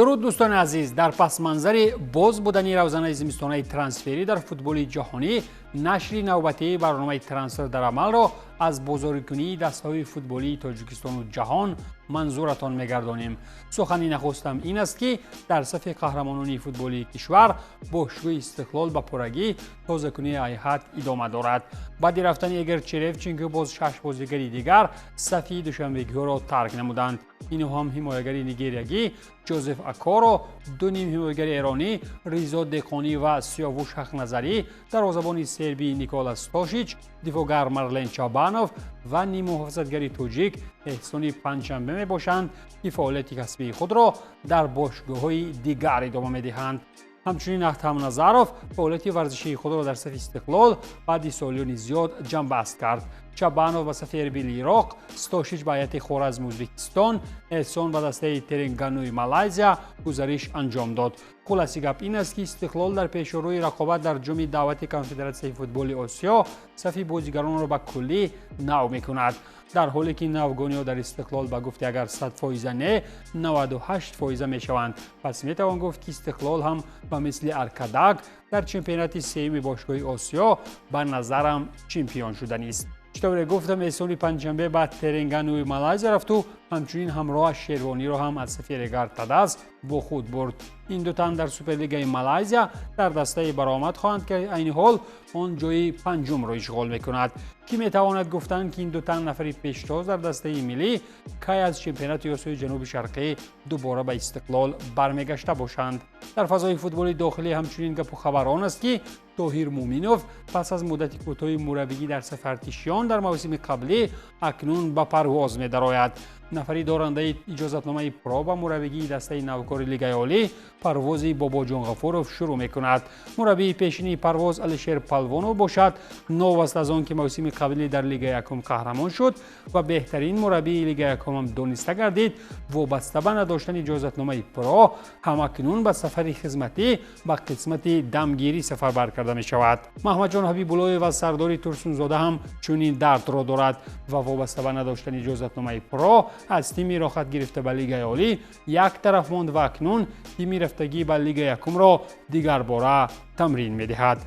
Дуруд, дӯстони азиз. Дар пасманзари боз будани равзанаи зимистонаи трансферӣ дар футболи ҷаҳонӣ, нашри навбатии барномаи «Трансфер дар амалро» аз бозорикунии дастаҳои футболии Тоҷикистону ҷаҳон манзуратон мегардонем. Сухани нахустам ин аст, ки дар сафи қаҳрамонони футболии кишвар бошгоҳи «Истиқлол» ба пуррагӣ тозакунии ҳайат идома дорад. Баъди рафтани Игор Черевченко боз шаш бозигари дигар сафи душанбегиҳоро тарк намуданд. Инҳо ҳам ҳимоягари нигериягӣ Ҷозеф Акоро, ду ним ҳимоягари эронӣ Ризо Деҳқонӣ ва Сиёвуш Ҳақназарӣ, дарвозабони сербӣ Никола Стошич, дифоъгар Марлен Чабанов ва ниммуҳофизатгари тоҷик Эҳсони Панҷшанбе мебошанд, ки фаъолияти касбии худро дар бошгоҳҳои дигар идома медиҳанд. Ҳамчунин Ахтам Назаров фаъолияти варзишии худро дар сафи «Истиқлол» баъди солиёни зиёд ҷамъбаст кард. Чабанов ба сафи Эрбили Ироқ, Стошич ба ҳайати Хоразми Ӯзбекистон, Эҳсон ба дастаи Теренгануи Малайзия гузариш анҷом дод. Хулоси гап ин аст, ки «Истиқлол» дар пешорӯи рақобат дар Ҷоми даъвати Конфедератсияи футболи Осиё сафи бозигаронро ба куллӣ нав мекунад, дар ҳоле ки навгониҳо дар «Истиқлол» ба гуфти агар 100 фоиза не, 98 фоиза мешаванд. Пас метавон гуфт, ки «Истиқлол» ҳам ба мисли «Аркадаг» дар чемпионати сеюми бошгоҳи Осиё ба назарам чемпион шуданист. Чӣ тавре гуфтам, Эҳсони Панҷшанбе ба Теренгануи Малайзия рафту ҳамчунин ҳамроҳаш Шервониро ҳам аз сафи Регар Тадаз бо худ бурд. Ин ду тан дар Суперлигаи Малайзия дар дастаи баромад хоҳанд, ки айни ҳол он ҷои панҷумро ишғол мекунад. Кӣ метавонад гуфтан, ки ин ду тан нафари пештоз дар дастаи миллӣ кай аз чемпионати Осиёи Ҷануби Шарқӣ дубора ба «Истиқлол» бармегашта бошанд? Дар фазои футболи дохилӣ ҳамчунин гапу хабар он аст, ки Тоҳир Муъминов пас аз муддати кӯтоҳи мураббигӣ дар сафи артишиён дар мавсими қаблӣ акнун ба Парвоз медарояд. Нафари дорандаи иҷозатномаи Про ба мураббигии дастаи навкори Лигаи олӣ Парвози Бобоҷон Ғафуров шурӯъ мекунад. Мураббии пешинии Парвоз Алишер Палвонов бошад, новаст аз он ки мавсими қаблӣ дар Лигаи якум қаҳрамон шуд ва беҳтарин мураббии Лигаи якумам дониста гардид, вобаста ба надоштани иҷозатномаи Про ҳамакнун ба сафари хизматӣ ба қисмати дамгирӣ сафарбар карда мешавад. Маҳмадҷон Ҳабибуллоев ва Сардори Турсунзода ҳам чунин дардро дорад ва вобаста ба надоштани иҷозатномаи Про аз тими роҳхат гирифта ба Лигаи олӣ як тараф монд ва акнун тими рафтагӣ ба Лигаи якумро дигарбора тамрин медиҳад.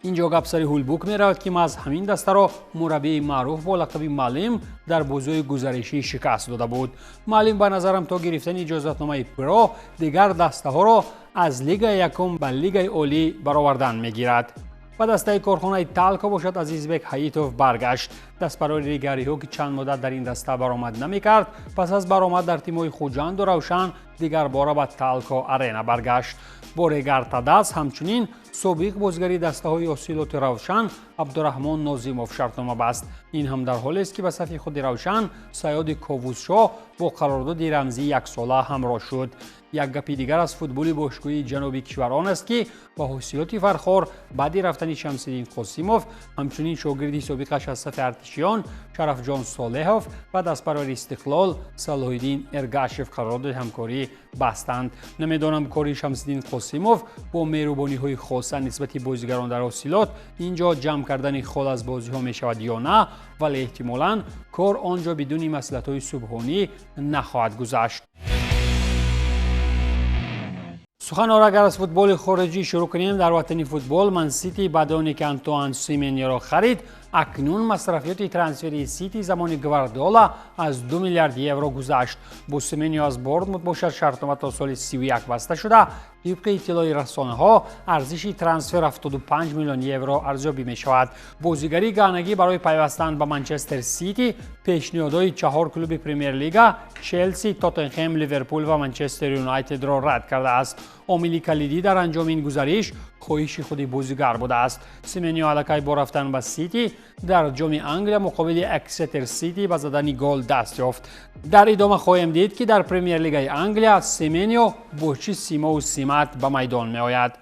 Инҷо гап сари Ҳулбук меравад, ки маҳз ҳамин дастаро мураббии маъруф бо лақаби Маълим дар бозиҳои гузаришӣ шикаст дода буд. Маълим ба назарам то гирифтани иҷозатномаи Про дигар дастаҳоро аз Лигаи якум ба Лигаи олӣ баровардан мегирад. Ба дастаи корхонаи Талко бошад, Азизбек Ҳаитов баргашт. Дастпарвари регариҳо, ки чанд муддат дар ин даста баромад намекард, пас аз баромад дар тимҳои Хуҷанду Равшан дигарбора ба Талко Арена баргашт. Бо Регар Тадаз ҳамчунин собиқ бозигари дастаҳои Ҳосилоту Равшан Абдураҳмон Нозимов шартнома баст. Ин ҳам дар ҳолест, ки ба сафи худи Равшан Саёди Ковузшоҳ бо қарордоди рамзии яксола ҳамроҳ шуд. Як гапи дигар аз футболи бошгоҳии ҷануби кишвар он аст, ки ба Ҳосилоти Фархор баъди рафтани Шамсиддин Қосимов ҳамчунин шогирди собиқаш аз сафи артишиён Шарафҷон Солеҳов ва дастпарвари Истиқлол Салоҳиддин Эргашев қарордоди ҳамкорӣ бастанд. Намедонам, кори Шамсиддин Қосимов бо меҳрубониҳои хоса нисбати бозигарон дар Ҳосилот ин ҷо ҷамъ кардани хол аз бозиҳо мешавад ё на, вале эҳтимолан кор он ҷо бидуни маслиҳатҳои субҳонӣ нахоҳад гузашт. Суханро агар аз футболи хориҷӣ шурӯъ кунем, дар ватани футбол Мансити баъди оне ки Антуан Семеньоро харид, акнун масрафиёти трансфери Сити замони Гвардиола аз 2 миллиард евро гузашт. Бо Семеньо аз Борнмут бошад, шартнома то соли 31 баста шуда, тибқи иттилои расонаҳо арзиши трансфер 75 миллион евро арзёбӣ мешавад. Бозигари ганагӣ барои пайвастан ба Манчестер Сити пешниҳодҳои чаҳор клуби Премер-лига Челси, Тоттенхем, Ливерпул ва Манчестер Юнайтедро рад кардааст. Омили калидӣ дар анҷоми ин гузариш хоҳиши худи бозигар будааст. Семеньо аллакай бо рафтан ба Сити дар Ҷоми Англия муқобили Эксетер Сити ба задани гол даст ёфт. Дар идома хоҳем дид, ки дар Премер-лигаи Англия Семеньо бо чӣ симову симат ба майдон меояд.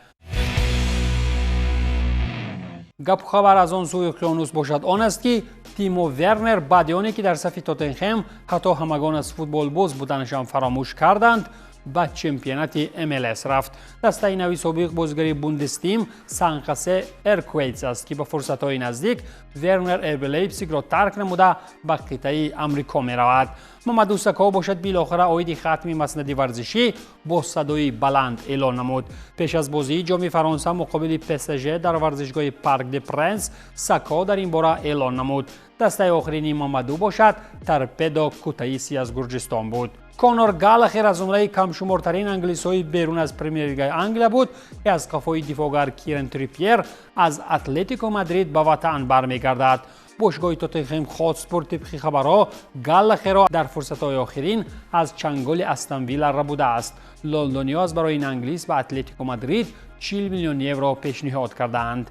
Гапу хабар аз он сӯи уқёнус бошад он аст, ки Тимо Вернер баъди оне ки дар сафи Тоттенхем ҳатто ҳамагон аз футболбоз буданашон фаромӯш карданд. ба чемпионати МЛС рафт. Дастаи нави собиқ бозигари Бундестим Сан-Хосе Эрквейтс аст, ки ба фурсатҳои наздик Вернер РБ Лейпсигро тарк намуда ба қитъаи Амрико меравад. Мамаду Сако бошад, билохира оиди хатми маснади варзишӣ бо садои баланд эълон намуд. Пеш аз бозии ҷоми Фаронса муқобили ПСЖ дар варзишгоҳи Парк де Пренс Сако дар ин бора эълон намуд. Дастаи охирини Мамаду бошад, Торпедо Кутаиси аз Гурҷистон буд. Конор Галлахер аз ҷумлаи камшумортарин англисҳои берун аз Премер-лигаи Англия буд, ки аз қафои дифоъгар Киран Трипьер аз Атлетико Мадрид ба ватан бармегардад. Бошгоҳи Тоттенхем Хотспур тибқи хабарҳо Галлахерро дар фурсатҳои охирин аз чанголи Астон Вилла рабудааст. Лондониҳо аз барои ин англис ба Атлетико Мадрид 40 миллион евро пешниҳод кардаанд.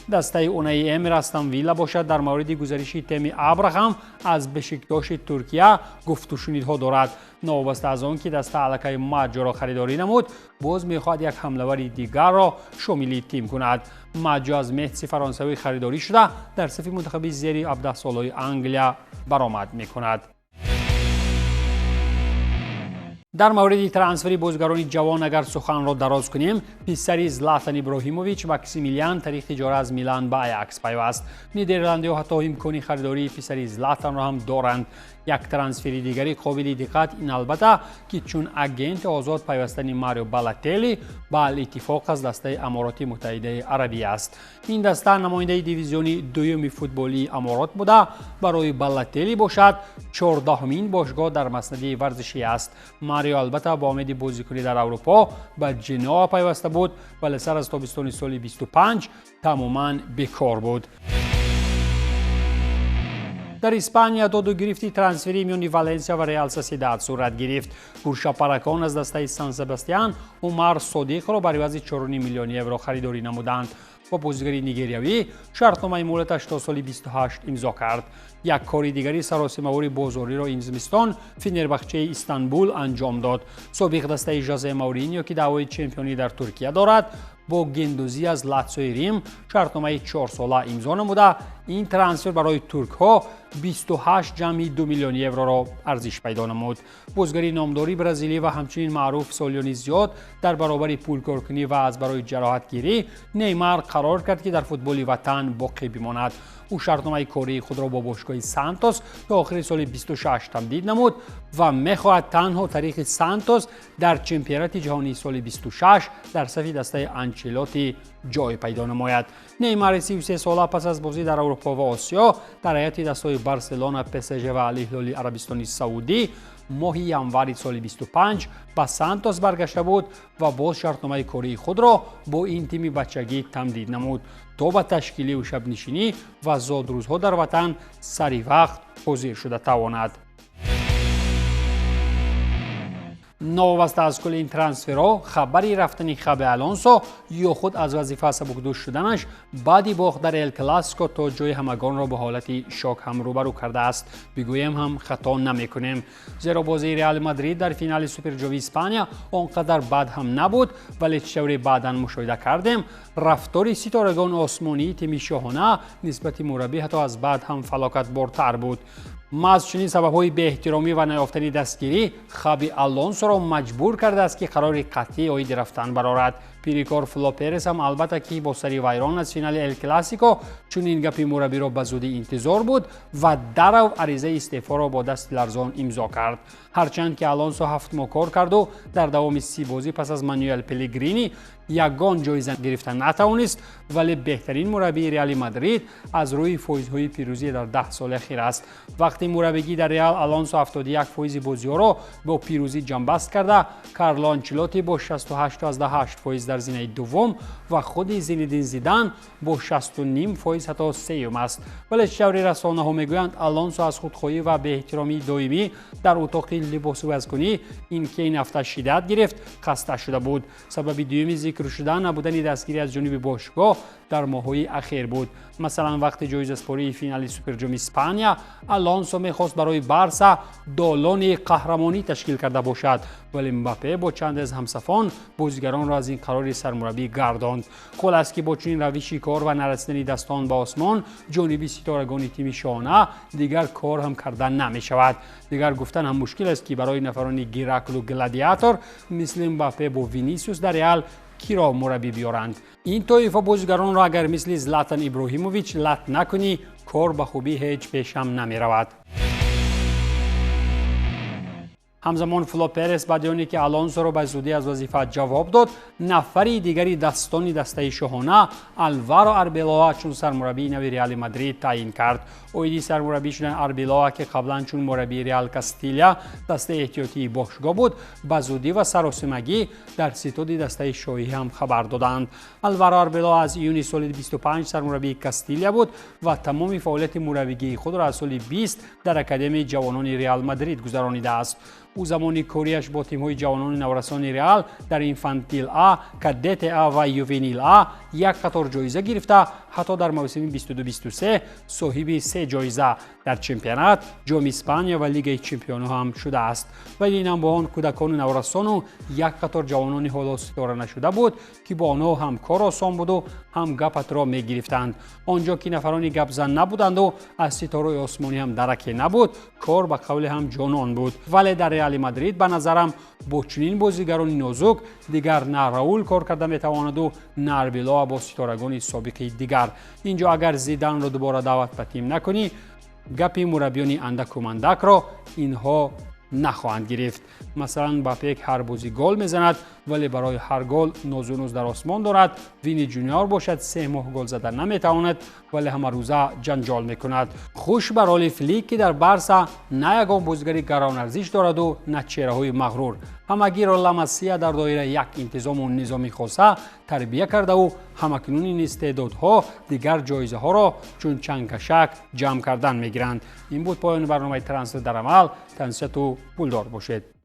Дастаи Унаи Эмер Астон Вилла бошад, дар мавриди гузариши Теми Абрахам аз Бешиктоши Туркия гуфтушунидҳо дорад. Новобаста аз он ки даста аллакай Маҷоро харидорӣ намуд, боз мехоҳад як ҳамлавари дигарро шомили тим кунад. Маҷо аз Метси фаронсавӣ харидорӣ шуда, дар сафи мунтахаби зери 17 солаи Англия баромад мекунад. Дар мавриди трансфери бозигарони ҷавон агар суханро дароз кунем, писари Златан Иброҳимович Максимилиан тариқи иҷора аз Милан ба Аякс пайваст. Нидерландиҳо ҳатто имкони харидории писари Златанро ҳам доранд. Як трансфери дигари қобили диққат ин, албатта, ки чун агенти озод пайвастани Марио Балотелли ба Ал-Иттифоқ аз дастаи Амороти Муттаҳидаи Арабӣ аст. Ин даста намояндаи дивизиони дуюми футболии Аморот буда, барои Балотелли бошад, 14-ҳумин бошгоҳ дар маснади варзишӣ аст. Марио албатта бо умеди бозикунӣ дар Аврупо ба Ҷеноа пайваста буд, вале сар аз тобистони соли 25 тамоман бекор буд. Дар Испания доду гирифти трансферии миёни Валенсия ва Реал Сосьедад сурат гирифт. Гуршапаракон аз дастаи Сан Себастьян Умар Содиқро бар ивази 4 миллион евро харидорӣ намуданд ва бозигари нигериявӣ шартномаи муҳлаташ то соли 28 имзо кард. Як кори дигари саросимавори бозориро ин зимистон Фенербахчаи Истанбул анҷом дод. Собиқ дастаи Жозе Мауриньо, ки даъвои чемпионӣ дар Туркия дорад, бо Гендузи аз Латсиои Рим шартномаи 4сола имзо намуда, ин трансфер барои туркҳо 28,2 миллион евроро арзиш пайдо намуд. Бозигари номдори бразилӣ ва ҳамчунин маъруф солиёни зиёд дар баробари пулкоркунӣ ва аз барои ҷароҳатгирӣ, Неймар қарор кард, ки дар футболи ватан боқӣ бимонад. Ӯ шартномаи кории худро бо бошгоҳи Сантос то охири соли 26 тамдид намуд ва мехоҳад танҳо тариқи Сантос дар чемпионати ҷаҳонии соли 26 дар сафи дастаи Анчелоти ҷой пайдо намояд. Неймари 33 сола пас аз бозӣ дар Аврупо ва Осиё дар ҳайати дастҳои Барселона, ПСЖ ва Алҳилоли Арабистони Саудӣ моҳи январи соли 25 ба Сантос баргашта буд ва боз шартномаи кории худро бо ин тими бачагӣ тамдид намуд, то ба ташкиливу шабнишинӣ ва зодрӯзҳо дар ватан сари вақт ҳозир шуда тавонад. Новобаста аз кулли ин трансферҳо, хабари рафтани Хабе Алонсо ё худ аз вазифа сабукдӯш шуданаш баъди бохт дар Эл Классико то ҷои ҳамагонро ба ҳолати шок ҳам рӯбарӯ кардааст, бигӯем ҳам хато намекунем, зеро бозии Реали Мадрид дар финали Суперҷоми Испания он қадар бад ҳам набуд, вале чӣ тавре баъдан мушоҳида кардем, рафтори ситорагони осмонии тими шоҳона нисбати мураббӣ ҳатто аз бад ҳам фалокатбортар буд. Маҳз чунин сабабҳои беэҳтиромӣ ва наёфтани дастгирӣ Хаби Алонсоро маҷбур кардааст, ки қарори қатъӣ оиди рафтан барорад. Пирикор Фло Перес ҳам, албатта, ки бо сари вайрон аз финали Эл Классико чунин гапи мураббиро ба зудӣ интизор буд ва дарав аризаи истеъфоро бо дасти ларзон имзо кард. Ҳарчанд ки Алонсо 7 моҳ кор карду дар давоми 30 бозӣ пас аз Мануэл Пелегрини ягон ҷоиза гирифта натавонист, вале беҳтарин мураббии Реали Мадрид аз рӯи фоизҳои пирӯзӣ дар 10 соли ахир аст. Вақти мураббигӣ дар Реал Алонсо 71 фоизи бозиҳоро бо пирӯзӣ ҷамъбаст карда, Карло Анчелоти бо 68,8 фоиз дар зинаи дуввум ва худи Зинедин Зидан бо 60,5 фоиз ҳатто сеюм аст. Вале чӣ таври расонаҳо мегӯянд, Алонсо аз худхоҳӣ ва беэҳтиромии доимӣ дар утоқи либосивазкунӣ, ин ки ин ҳафта шиддат гирифт, хаста шуда буд. Сабаби дуюми зикр шуда набудани дастгирӣ аз ҷониби бошгоҳ дар моҳҳои ахир буд. Масалан, вақти ҷоизаспории финали Суперҷоми Испания Алонсо мехост барои Барса долони қаҳрамонӣ ташкил карда бошад, вале Мбаппе бо чанде аз ҳамсафон бозигаронро аз ин қарори қарори сармураббӣ гардонд. Хулас, ки бо чунин равиши кор ва нарасидани дастон ба осмон ҷониби ситорагони тими шоҳона дигар кор ҳам карда намешавад. Дигар гуфтан ҳам мушкил аст, ки барои нафарони Гераклу гладиатор мисли Мбаппе бо Винисиус дар Реал киро мураббӣ биёранд. Ин тоифа бозигаронро агар мисли Златан Иброҳимович лат накунӣ, кор ба хубӣ ҳеҷ пешам намеравад. Ҳамзамон Фло Перес баъди оне ки Алонсоро ба зудӣ аз вазифа ҷавоб дод, нафари дигари дастони дастаи шоҳона Алваро Арбелоа чун сармураббии нави Реали Мадрид таъин кард. Оиди сармураббӣ шудани Арбелоа, ки қаблан чун мураббии Реал Кастилия дастаи эҳтиётии бошгоҳ буд, ба зудӣ ва саросимагӣ дар ситоди дастаи шоҳӣ ҳам хабар доданд. Алваро Арбелоа аз июни соли 25 сармураббии Кастилия буд ва тамоми фаъолияти мураббигии худро аз соли 20 дар Академияи ҷавонони Реал Мадрид гузаронидааст. Ӯ замони кориаш бо тимҳои ҷавонони наврасони Реал дар Инфантил А, Кадете А ва Ювенил А як қатор ҷоиза гирифта, ҳатто дар мавсими 22-23 соҳиби се ҷоиза дар чемпионат, Ҷоми Испания ва Лигаи чемпионҳо ҳам шудааст. Вале ин ҳам бо он кӯдакону наврасону як қатор ҷавонони ҳоло ситора нашуда буд, ки бо онҳо ҳам кор осон буду, ҳам гапатро мегирифтанд. Он ҷо ки нафарони гапзан набуданду аз ситораи осмонӣ ҳам дараке набуд, кор ба қавле ҳам ҷонон буд. Вале дар Реали Мадрид ба назарам бо чунин бозигарони нозук дигар на Раул кор карда метавонаду, на Арбелоа бо ситорагони собиқи дигар. Ин ҷо агар Зиданро дубора даъват ба тим накунӣ, гапи мураббиёни андаку-мандакро инҳо нахоҳанд гирифт. Масалан, Мбаппе ҳар бозӣ гол мезанад, вале барои ҳар гол нозу ноз дар осмон дорад. Вини Ҷуниор бошад, 3 моҳ гол зада наметавонад, вале ҳамарӯза ҷанҷол мекунад. Хуш бар ҳоли Флик, ки дар Барса на ягон бозигари гаронарзиш дораду, на чеҳраҳои мағрур. Ҳамагиро Ла Масия дар доираи як интизому низоми хоса тарбия кардаву ҳамакнун ин истеъдодҳо дигар ҷоизаҳоро чун чангкашак ҷамъ кардан мегиранд. Ин буд поёни барномаи Трансфер дар амал. Тансиҳату пулдор бошед.